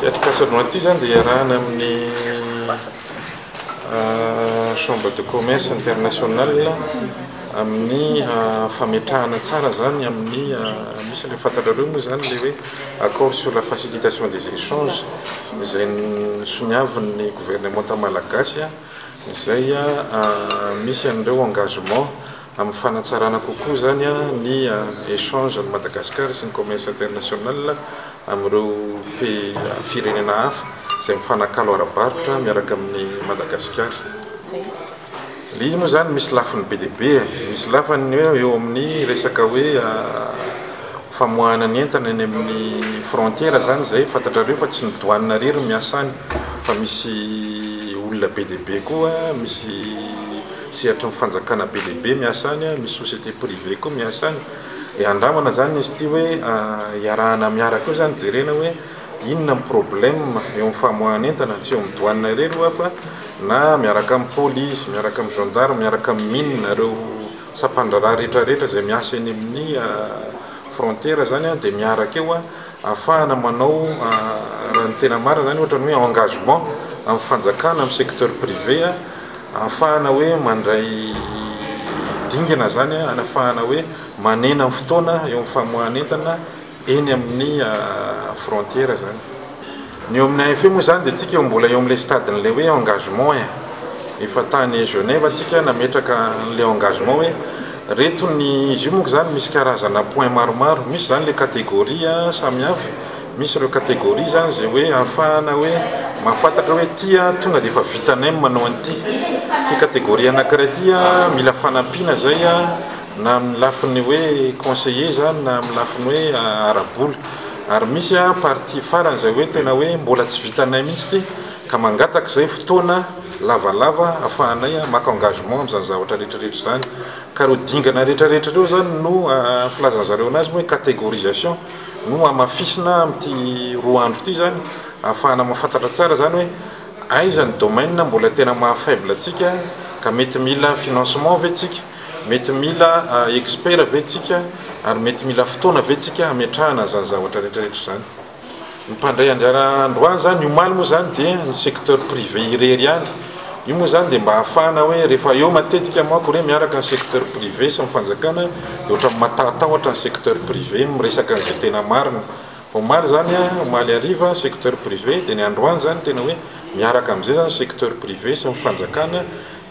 Ity atrikasa androany ity izany dia iarahana amin'ny Chambre de commerce internationale amin'ny fametrahana tsara izany amin'ny, misy ilay fantatrareo moa izany ilay hoe accord sur la facilitation des échanges izay nosoniavin'ny governemanta malagasy izay misy an'ireo engagement Amin'ny fanatsarana kokoa izany ny échange an'i Madagasikara sy ny commerce international amin'ireo pays firenena hafa izay mifanakalo ara-barotra miaraka amin'i Madagasikara. Ilay izy moa izany misy lafiny be dia be e. Misy lafiny hoe eo amin'ny resaka hoe famoahana ny entana eny amin'ny frontière izany izay fantatrareo fa tsy ny douane irery no miasa any fa misy olona be dia be koa, misy sehatry ny fanjakana be dia be miasa any, misy société privée koa miasa any, dia andramana zany izy ity hoe iarahana miaraka eo zany jerena hoe inona ny problème eo amin'ny famoahana entana, tsy eo amin'ny douane irery hoa fa na miaraka amin'ny police, miaraka amin'ny gendarme, miaraka amin'ny mine, ireo sampandraharaha rehetra rehetra izay miasa eny amin'ny frontière zany dia miaraka eo ahafahana manao raha ny tena marina zany ohatra ny hoe engagement amin'ny fanjakana, amin'ny secteur privé. Ahafahana hoe mandray dingana izany hanafahana hoe manena ny fotoana eo amin'ny famoahana entana eny amin'ny frontière izany. Ny eo amin'ny AFE moa izany dia tsika mbola eo amin'ilay stade-n'ilay hoe engagement e. Efa tany Genève tsika nametraka an'ilay engagement hoe reto ny, izy io monko izany misy karazana point maromaro, misy izany ilay catégorie samihafa. Misy ireo catégorie zany izay hoe ahafahana hoe mahafantatra hoe ity an tonga dia efa vitanay ny manao an'ity. Ity catégorie anankiray ity an mila fanampiana izay an na amin'ny lafiny hoe conseiller izany na amin'ny lafiny hoe ara-bola. Ary misy an partie farany izay hoe tena hoe mbola tsy vitanay mihitsy ity ka mangataka izay fotoana lavalava ahafahanay maka engagement amin'izany zavatra rehetra rehetra izany. Ka ireo dingana rehetra rehetra ireo izany no filazan'zareo anazy moa hoe catégorisation. no hamafisina amin'ity roa andro ity izany ahafahana mahafantatra tsara izany hoe aiza ny domaine mbola tena maha faible antsika ka mety mila financement ve tsika, mety mila expert ve tsika ary mety mila fotoana ve tsika hametrahana an'izany zavatra rehetra rehetra izany. Ny mpandray anjara androany izany, omaly moa izany dia ny secteur privé irery ihany. Io moa izany dia mba ahafahana hoe rehefa eo matetika manko re miaraka ny secteur privé sy ny fanjakana dia ohatran'ny matahatahotra ny secteur privé ny miresaka an'izay tena marina. Omaly izany, omaly hariva secteur privé dia ny androany izany tena hoe miaraka amin'izay izany secteur privé sy ny fanjakana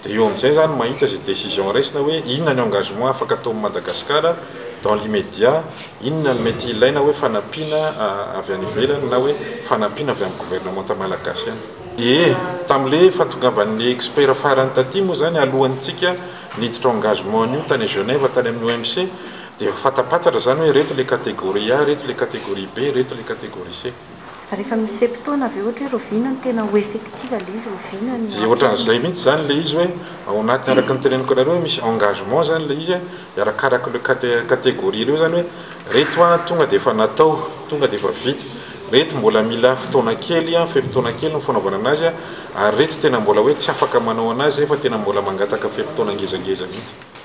dia eo amin'izay izany mahita izay décision raisina hoe inona ny engagement afaka ataon'i Madagasikara dans l'immédiat, inona no mety ilaina hoe fanampiana avy any ivelany na hoe fanampiana avy amin'ny governemanta malagasy ihany. Ie, tamin'le fahatongavan'ny expert farany taty moa izany alohantsika niditra engagement an'io tany Genève tany amin'ny OMC dia efa fantapantatra izany hoe ireto le catégorie A, ireto le catégorie B, ireto le catégorie C. Ary efa misy fe-potoana ve ohatra hoe rahoviana no tena ho effective le izy, rahoviana no Dia ohatran'izay mihitsy izany le izy hoe ao anatin'ny araka ny teneniko anareo hoe misy engagement izany le izy dia arakaraka ireo catégorie ireo izany hoe reto an tonga dia efa natao, tonga dia efa vita, reto mbola mila fotoana kely an, fe-potoana kely ny fanaovana anazy an, ary reto tena mbola hoe tsy afaka manao anazy zay fa tena mbola mangataka fe-potoana ngezangeza mihitsy.